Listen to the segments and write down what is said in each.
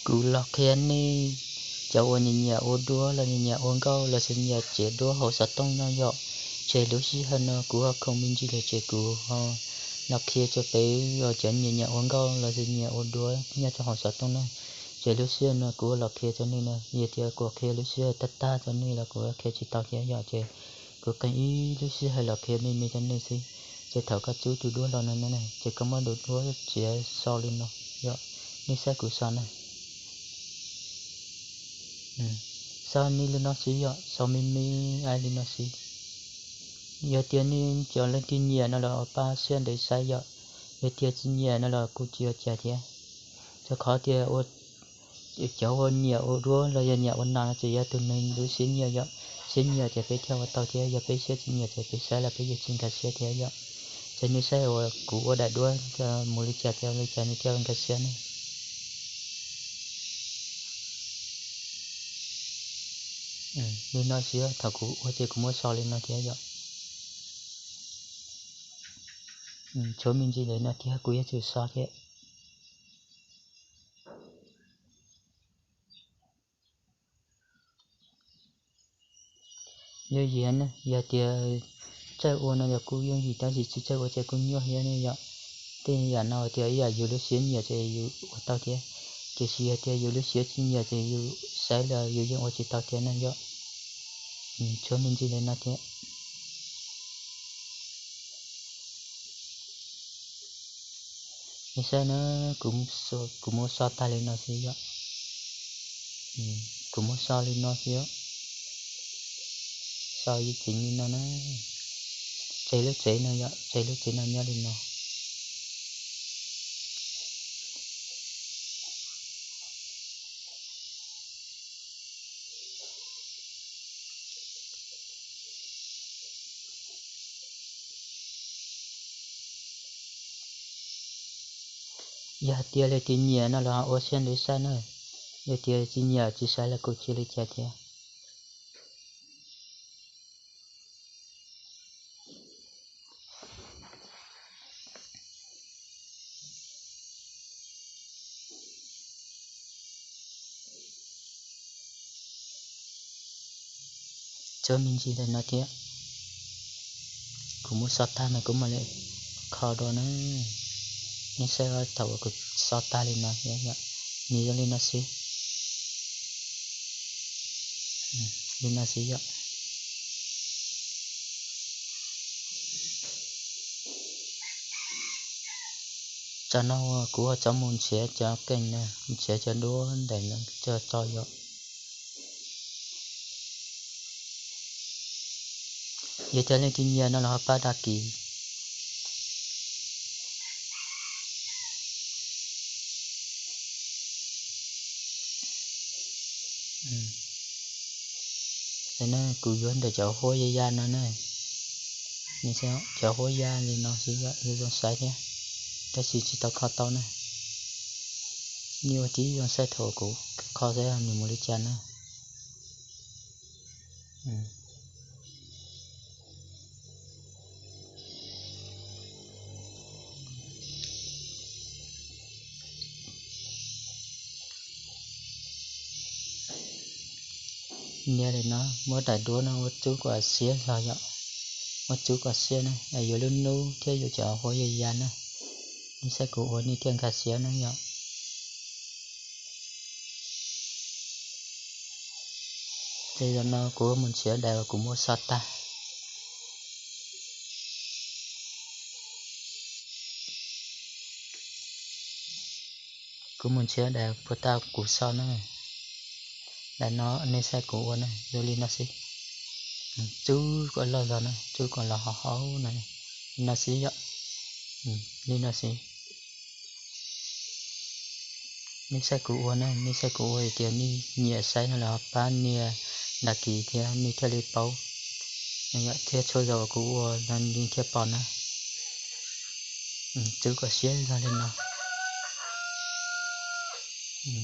Kuv los qhia nej cov uas nyiam nyiam ua duab los nyiam nyiam ua nkauj los sis nyiam tsev duab hauv xov tooj no yom. Ces lub sij hawm no kuv ho khoom me ntsis lawm ces kuv ho los qhia rau peb cov nyiam nyiam ua nkauj los sis nyiam ua duab nyob rau hauv xov tooj na. Ces lub sij hawm no kuv los qhia rau nej na, yog tias kuv qhia lub sij hawm tag tag rau nej los kuv qhia tsis tau thiab yom, ces kuv qee ib lub sij hawm los qhia me me rau nej xwb. Ces thaum koj rub tus duab los no na, ces koj muab tus duab txiav so li no yom, nej saib kuv so na. So nej li no xwb yom, so me me li no xwb. Yog tias nej cov leej twg nyiam no los pab share ntev saib yom, yog tias tsis nyiam no los kuj tsis ua cas thiab. Rau qhov tias cov uas nyiam ua duab los yog nyiam ua nas no ces yog tus neeg lub siab nyiam yom, siab nyiam ces peb thiaj ua tau thiab, yog peb siab tsis nyiam ces peb saib los peb yuav tsis nkag siab thiab yom. Ces nej saib uas kuv ua daim duab mus li cas ces ua li cas nws thiaj nkag siab ne. Li no xwb, thaum kuv ua ces kuv muab so li no thiab yom. Tshuav me ntsis li no thiab kuv yuav tsum so thiab. Yooj yim na, yog tias txawj ua no yog kuj yooj yim tab sis tsis txawj ua ces kuj nyuaj thiab ne yom. Tej yam no tias ib yam yus lub siab nyiam ces yus ua tau thiab, tiam sis yog tias yus lub siab tsis nyiam ces yus saib los yus yeej ua tsis tau thiab na yom. Tshuav me ntsis li no thiab. Nej saib na, kuv muab so tag li no xwb yom. Kuv muab so li no xwb yom. So ib txwm li no na. Tseg lub tsev no yom, tseg lub tsev no nyob li no. Yog tias leej twg nyiam no los ua siab ntev saib na, yog tias tsis nyiam tsis saib los kuj tsis ua li cas thiab. Tshuav me ntsis li no thiab. Kuv muab so tag no kuv mam li kho dua na. Nej saib thaum uas kuv so tag li no thiab yom, nws zoo li no xwb. Li no xwb yom. Tsam no kuv ho txhob mus nrhiav cov keem na, nrhiav cov duab ntawm no coj tso yom. Yog tias leej twg nyiam no los ho pab dag kis. Kuv yuav ntawm cov huab ya ya no na. Cov huab ya li no xwb zoo saib thiab, tab sis tsis tau kho tau na. Nej ua tib zoo saib thaum kuv kho saib nws mus li cas na. Nias li no, muab daim duab no ua txub kom siab zog yom, ua txub kom siab na, yuav lub nub thiab yuav cov huab ya ya na. Nej saib kuv ua nej thiaj nkag siab na yom. Ces zaum no kuv mus nrhiav daim uas kuv muab so tag. Kuv mus nrhiav daim puas tau kuv so na. Daim no nej saib kuv ua na, zoo li no xwb. Txub kom loj zog na, txub kom los hauv hauv na, li no xwb yom. Li no xwb. Nej saib kuv ua na, nej saib kuv ua tias nej nyiam saib no los pab nias dag kis thiab nej thiaj li paub, thiab txhua zaus kuv ua no nej thiaj pom na. Txub kom siab zog li no.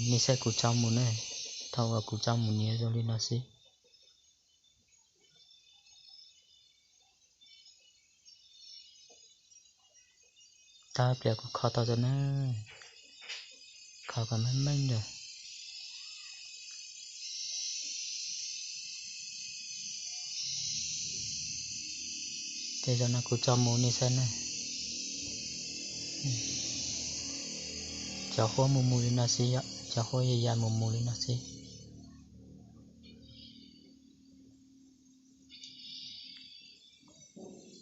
Nej saib kuv tso mus na, thaum uas kuv tso mus nias zoo li no xwb. Tag plias kuv kho tau rau na, kho kom meej meej ntawd. Ces zaum no kuv tso mus nej saib na. Cov huab mus mus li no xwb yom, cov huab ya ya mus mus li no xwb.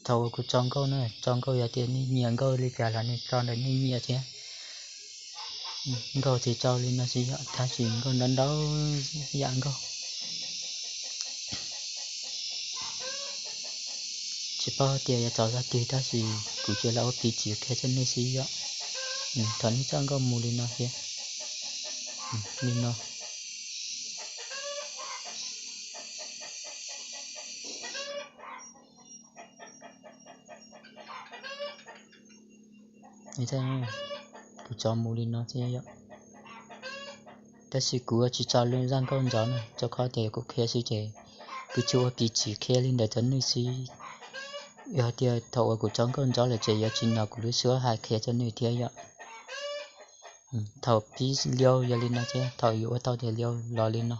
Thaum uas kuv tso nkauj na, tso nkauj yog tias nej nyiam nkauj li cas los nej tso ntawm nej nyiam thiab. Nkauj ces tso li no xwb yom, tab sis nkauj ntau ntau yam nkauj. Tsis paub tias yuav tso zaj twg tab sis kuv tsuas lam ua piv txwv qhia rau nej xwb yom. Thov nej txoj nkauj mus li no thiab, li no. Kuv tso mus li no thiab yom. Tab sis kuv tsis tso lub zaj nkauj ntxov na, rau qhov tias kuv qhia xwb ces kuv tsuas ua piv txwv qhia li ntawd rau nej xwb. Yog tias thaum uas kuv tso nkauj ntxov lawm ces yuav tsis hnov kuv lub suab hais qhia rau nej thiab yom. Thaum pib liu yog li no thiab, thaum yuav ua tau tias liu los li no.